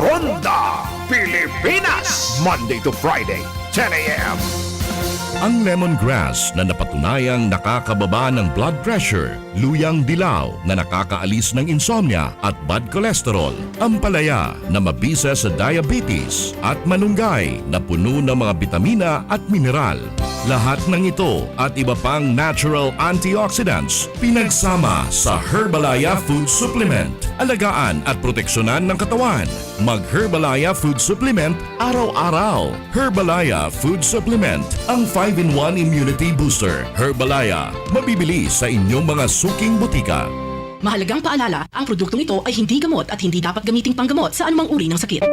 Ronda Pilipinas. Monday to Friday, ten A M. Ang lemongrass na napatunayang nakakababa ng blood pressure, luyang dilaw na nakakaalis ng insomnia at bad cholesterol, ampalaya na mabisa sa diabetes, at malunggay na puno ng mga bitamina at mineral. Lahat ng ito at iba pang natural antioxidants pinagsama sa Herbalaya Food Supplement. Alagaan at proteksyonan ng katawan. Mag Herbalaya Food Supplement araw-araw. Herbalaya Food Supplement, ang five-in-one Immunity Booster. Herbalaya, mabibili sa inyong mga suking botika. Mahalagang paalala, ang produktong ito ay hindi gamot at hindi dapat gamiting panggamot sa anumang uri ng sakit.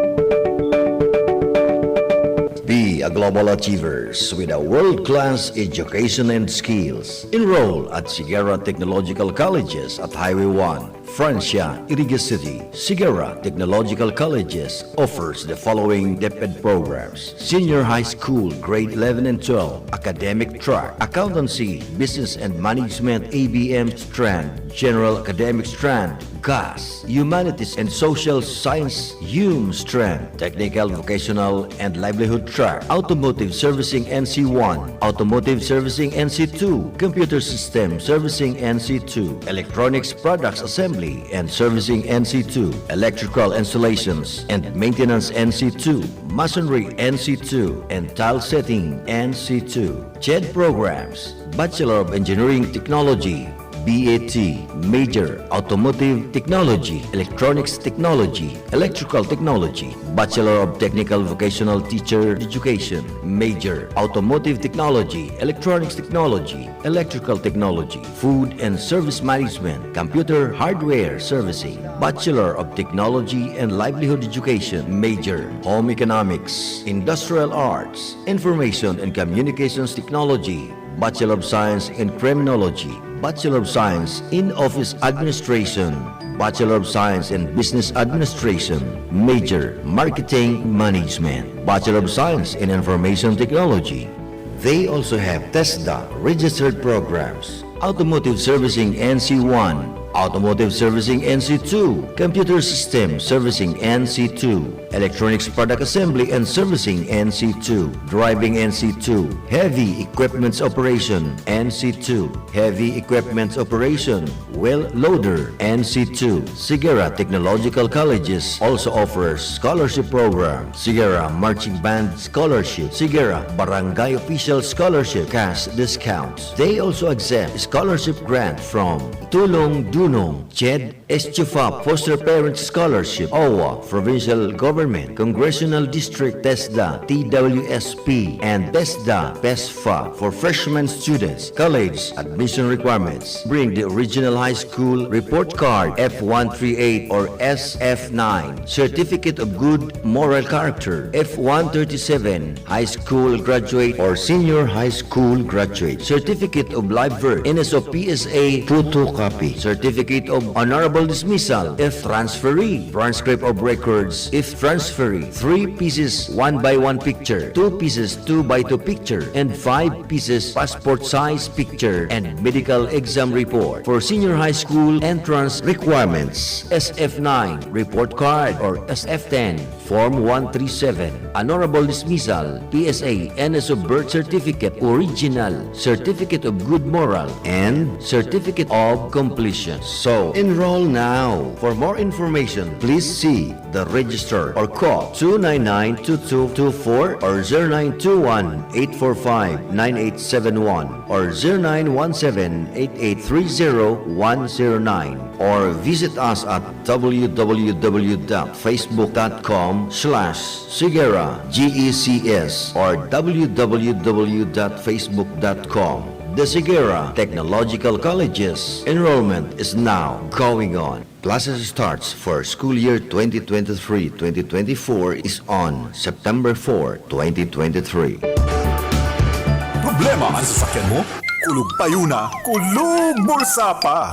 Be a global achievers with a world-class education and skills. Enroll at Sigera Technological Colleges at Highway one, Francia, Iriga City. Sigera Technological Colleges offers the following DepEd programs: Senior High School, Grade eleven and twelve, Academic Track, Accountancy, Business and Management, A B M strand, General Academic strand, GAS, Humanities and Social Science, HUM strand, Technical, Vocational and Livelihood Track, Automotive Servicing N C one, Automotive Servicing N C two, Computer System Servicing N C two, Electronics Products Assembly and Servicing N C two, Electrical Installations and Maintenance N C two, Masonry N C two, and Tile Setting N C two. CHED programs: Bachelor of Engineering Technology, B A T, Major, Automotive Technology, Electronics Technology, Electrical Technology, Bachelor of Technical Vocational Teacher Education, Major, Automotive Technology, Electronics Technology, Electrical Technology, Food and Service Management, Computer Hardware Servicing, Bachelor of Technology and Livelihood Education, Major, Home Economics, Industrial Arts, Information and Communications Technology, Bachelor of Science in Criminology, Bachelor of Science in Office Administration, Bachelor of Science in Business Administration, Major, Marketing Management, Bachelor of Science in Information Technology. They also have TESDA registered programs, Automotive Servicing N C one, Automotive Servicing N C two, Computer System Servicing N C two, Electronics Product Assembly and Servicing, N C two. Driving, N C two. Heavy Equipments Operation, N C two. Heavy Equipments Operation, Wheel Loader, N C two. Sigara Technological Colleges also offers scholarship program. Sigara Marching Band Scholarship, Sigara Barangay Official Scholarship, cash discounts. They also accept scholarship grant from Tulong Dunong, CHED, Estufa Foster Parent Scholarship, OWWA, Provincial Government, Congressional District, TESDA, T W S P, and TESDA, PESFA. For freshman students, college admission requirements. Bring the original high school report card, F one three eight or S F nine, certificate of good moral character, F one thirty-seven, high school graduate or senior high school graduate, certificate of live birth, N S O P S A photocopy, certificate of honorable dismissal if transferee, transcript of records if transferee, three pieces one by one picture, two pieces two by two picture, and five pieces passport size picture, and medical exam report. For senior high school entrance requirements, S F nine report card or S F ten, Form one three seven, honorable dismissal, P S A, N S O birth certificate, original, certificate of good moral, and certificate of completion. So, enroll now. For more information, please see the registrar or call two nine nine two two two four or zero nine two one eight four five nine eight seven one or zero nine one seven eight eight three zero one zero nine or visit us at w w w dot facebook dot com slash sigera G E C S or w w w dot facebook dot com. The Sigera Technological Colleges enrollment is now going on. Classes starts for school year twenty twenty-three twenty twenty-four is on September four, twenty twenty-three. Problema an sasakyan mo? Kulog payo na, kulog bulsa pa!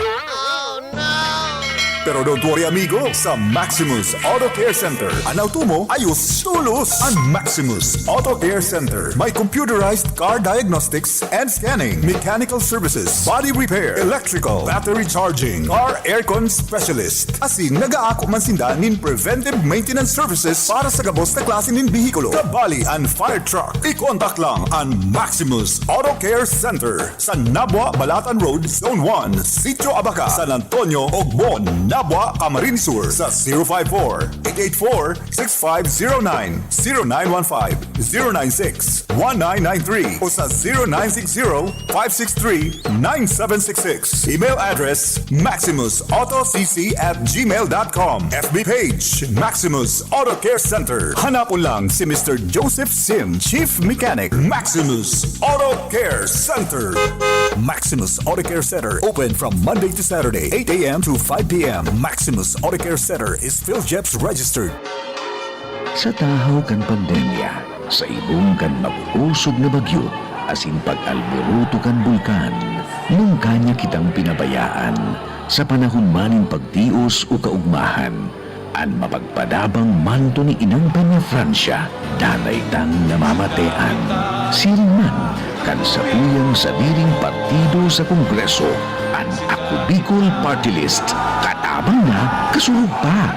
Pero don't worry, amigo, sa Maximus Auto Care Center, an auto mo ayos tolos. An Maximus Auto Care Center may computerized car diagnostics and scanning, mechanical services, body repair, electrical, battery charging, car aircon specialist. Asin nagaako man sinda nin preventive maintenance services para sa gabos na klase nin behikulo, kabali an fire truck. I-contact lang an Maximus Auto Care Center sa Nabua, Balatan Road, Zone one, Sitio Abaca, San Antonio, Ogbon, Nabua, Camarines Sur, sa zero five four, eight eight four, six five zero nine, zero nine one five, zero nine six, one nine nine three o sa zero nine six zero, five six three, nine seven six six. Email address, maximus auto c c at gmail dot com. F B page, Maximus Auto Care Center. Hanapon lang si Mister Joseph Sim, Chief Mechanic, Maximus Auto Care Center. Maximus Auto Care Center, open from Monday to Saturday, eight a m to five p m. Maximus Auto Care Center is PhilGEPS registered. Sa tahaw kan pandemya, sa ibong kan mag-osog na bagyo, asin pag-alboroto kan bulkan, nungkanyan kitang pinabayaan. Sa panahon man nin pagtios o kaugmahan, an mapagpadabang manto ni Inang Peñafrancia, danay tang namamatean. Siring man kan satuyang sadiring partido sa Kongreso, an Ako Bicol Party List, katabang na, kasurog pa.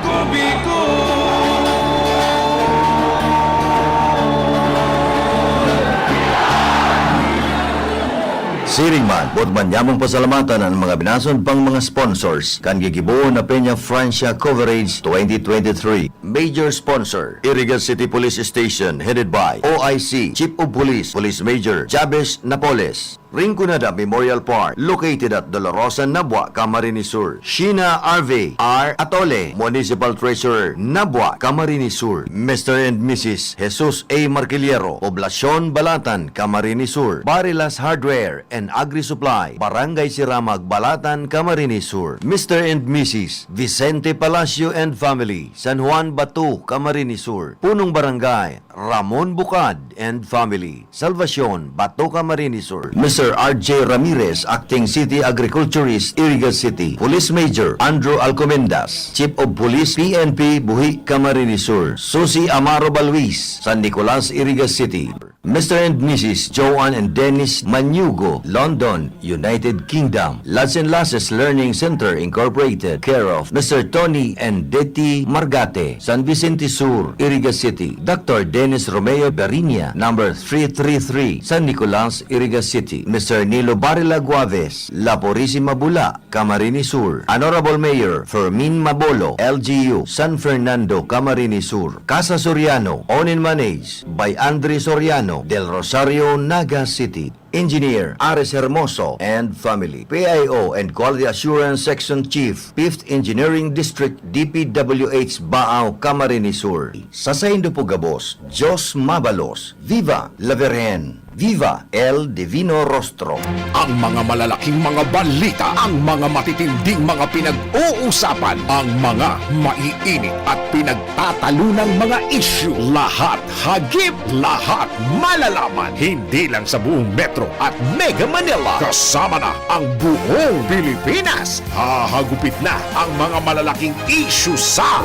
Siring man, boot man nyamong pasalamatan an mga binason pang mga sponsors kan gigibohon na Peñafrancia Coverage twenty twenty-three. Major sponsor, Iriga City Police Station, headed by O I C, Chief of Police, Police Major Jabez Napoles. Rinconada Memorial Park, located at Dolorosa, Nabua, Camarines Sur. Sheena Arvey R. Atole, Municipal Treasurer, Nabua, Camarines Sur. Mister and Missus Jesus A. Marquillero, Poblacion Balatan, Camarines Sur. Barilas Hardware and Agri-Supply, Barangay Siramag, Balatan, Camarines Sur. Mister and Missus Vicente Palacio and family, San Juan Bato, Camarines Sur. Punong Barangay, Ramon Bucad and family, Salvacion, Bato, Camarines Sur. Mister R J Ramirez, Acting City Agriculturist, Iriga City. Police Major Andrew Alcomendas, Chief of Police, P N P, Buhi, Camarines Sur. Susi Amaro Baluis, San Nicolas, Iriga City. Mister and Missus Joan and Dennis Manyugo, London, United Kingdom. Lads and Lasses Learning Center Incorporated, care of Mister Tony and Detty Margate, San Vicente Sur, Iriga City. Doctor Dennis Romeo Berinia, number three three three, San Nicolas, Iriga City. Mister Nilo Barila Guaves, La Purisima Bula, Camarines Sur. Honorable Mayor Fermin Mabolo, L G U, San Fernando, Camarines Sur. Casa Soriano, owned and managed by Andre Soriano, Del Rosario, Naga City. Engineer Ares Hermoso and family. P I O and Quality Assurance Section Chief, Fifth Engineering District, D P W H, Baao, Camarines Sur. Sa saindo po gabos, Diyos mabalos. Viva la Virgen! Viva El Divino Rostro! Ang mga malalaking mga balita, ang mga matitinding mga pinag-uusapan, ang mga maiinit at pinagtatalunang mga isyu, lahat hagip, lahat malalaman. Hindi lang sa buong Metro at Mega Manila, kasama na ang buong Pilipinas. Hahagupit na ang mga malalaking isyu sa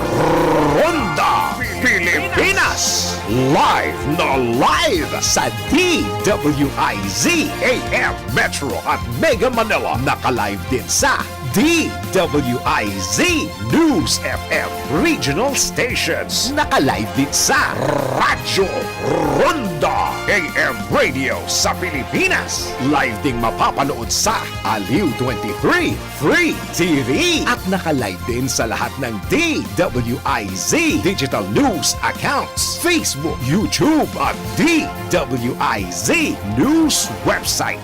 Ronda Pilipinas. Live na live sa D W I Z A M Metro at Mega Manila. Naka-live din sa D W I Z News F M Regional Stations. Naka-live din sa Radyo Ronda A M Radio sa Pilipinas. Live ding mapapanood sa Aliw twenty-three Free T V. At naka-live din sa lahat ng D W I Z digital news accounts, Facebook, YouTube at D W I Z News website.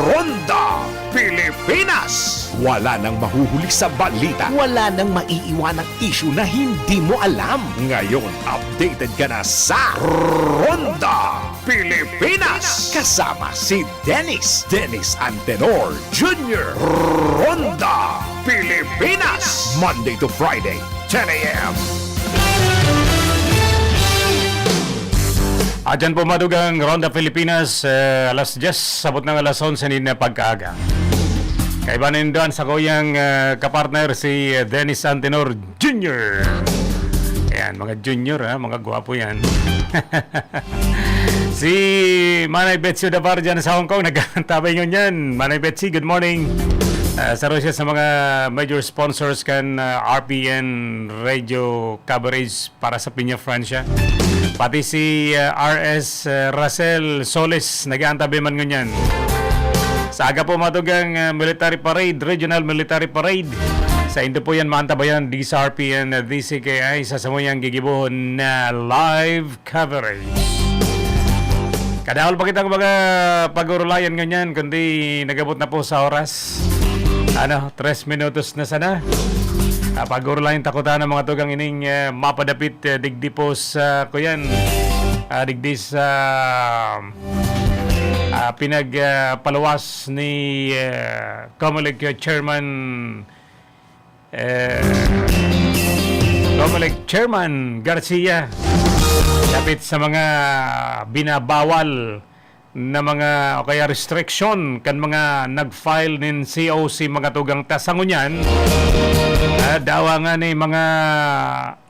Ronda Pilipinas. Wala nang mahuhuli sa balita. Wala nang maiiwanang isyu na hindi mo alam. Ngayon, updated ka na sa Ronda Pilipinas. Kasama si Dennis, Dennis Antenor Junior. Ronda Pilipinas. Monday to Friday, ten A M. At dyan po, madugang Ronda Pilipinas, eh, alas diyes, sabot ng alas onse ni na pagkaaga. Kaiba na yun doon sa kuyang, eh, kapartner, si, eh, Dennis Antenor Junior. Ayan, mga junior, ha, mga gwapo yan. Si Manay Betsy Davar dyan sa Hong Kong, nagkakantabay ngunyan. Manay Betsy, good morning. Ah, sa Russia, sa mga major sponsors kan, ah, R P N Radio Coverage para sa Piña, Francia. Pati si, ah, R S, ah, Russell Solis, nag-aantabay man ngunyan. Sa aga po, matugang, ah, military parade, regional military parade. Sa Indo po yan, maantabayan, D S R P and, ah, D C K I, sa samuyang gigibohon na live coverage. Kadahol pa kitang mga pag-urulayan ngunyan, kundi nagabot na po sa oras. Ano, tres minutos na sana. Ah, pag-urulayan ta kuta ng mga tugang ining, eh, mapadapit, eh, digdi po sa, kuyan, ah, digdi sa, ah, pinag, ah, paluwas ni, eh, Comelec Chairman eh, Comelec Chairman Garcia, dapit sa mga binabawal na mga o kaya restriction kan mga nag-file nin C O C, mga tugang ta. Sa ngunyan, ah, dawa nga ni mga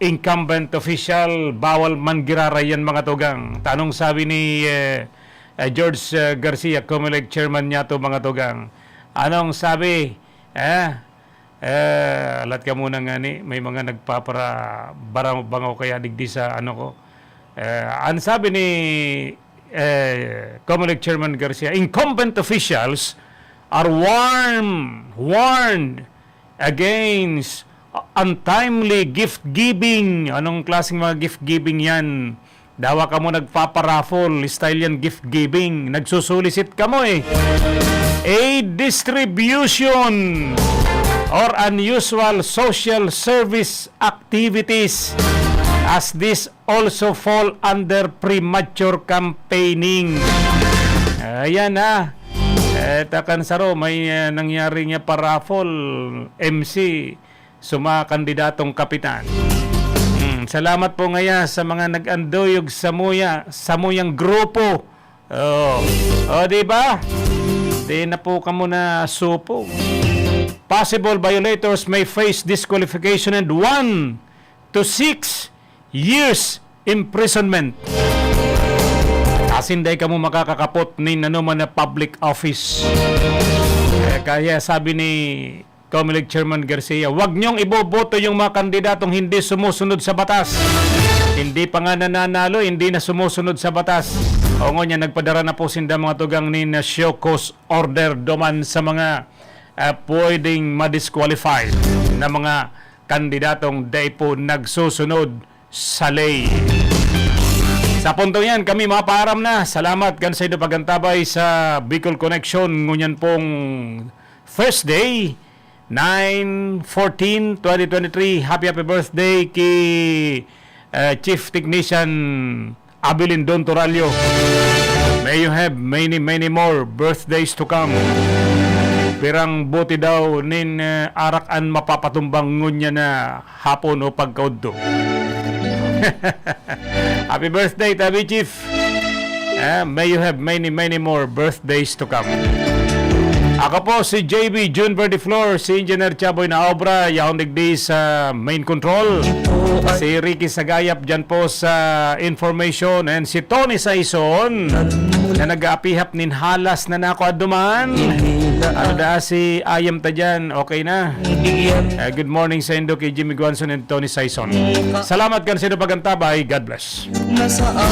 incumbent official, bawal man giraray yan, mga tugang. Tanong sabi ni, eh, eh, George, eh, Garcia, Comelec Chairman niya to, mga tugang. Anong sabi? Eh, Eh, alat ka muna nga ni, may mga nagpapara-, bara-, bangaw kaya digdi sa ano ko. Eh, ang sabi ni, eh, Comelec Chairman Garcia, incumbent officials are warm, warned against untimely gift giving. Anong klaseng mga gift giving yan? Dawa kamo nagpaparaffle, style yan, gift giving. Nagsusulisit kamo eh. Aid distribution or unusual social service activities, as this also fall under premature campaigning. Ayan ha. Eh, takan saro, may, eh, nangyari nga paraffle, M C, sa mga kandidatong kapitan. Hmm, salamat po ngaya sa mga nag-anduyog samuya, samuyang grupo. Oh. O, di ba? Di na po kamo na supog. Possible violators may face disqualification and one to six years imprisonment. Ah, Sinday kamo makakakapot nin anoman na public office. Kaya, kaya sabi ni Comelec Chairman Garcia, "Wag niyong iboboto yung mga kandidatong hindi sumusunod sa batas." Hindi pa nga nananalo, hindi na sumusunod sa batas. O ngunyan, nagpadara na po sinda mga tugang nin show cause order duman sa mga, ah, pwedeng ma-disqualify na mga kandidatong dai po nagsusunod sa ley. Sa puntong yan, kami mapaaram na. Salamat kan sa inyo pag-antabay sa Bicol Connection. Ngunyan pong Thursday, nine fourteen twenty twenty-three. Happy, happy birthday ki, eh, Chief Technician Abilin Don Torallo. May you have many, many more birthdays to come. Pirang bote daw nin, eh, arak an mapapatumbang ngunyan na hapon o pagkaudto. Happy birthday, Tabi Chief. Eh, may you have many, many more birthdays to come. Ako po si J B June Verdiflor, si Engineer Chaboy na obra, yaon digdi sa main control. Si Ricky Sagayap dyan po sa information, and si Tony Saison na nag-aapihap nin halas na nako aduman. Ano da si ayam ta dyan? Okay na. Eh, good morning sa indo ki Jimmy Guanson and Tony Saison. Salamat kan sa inyo pag-antabay. God bless. Nasaan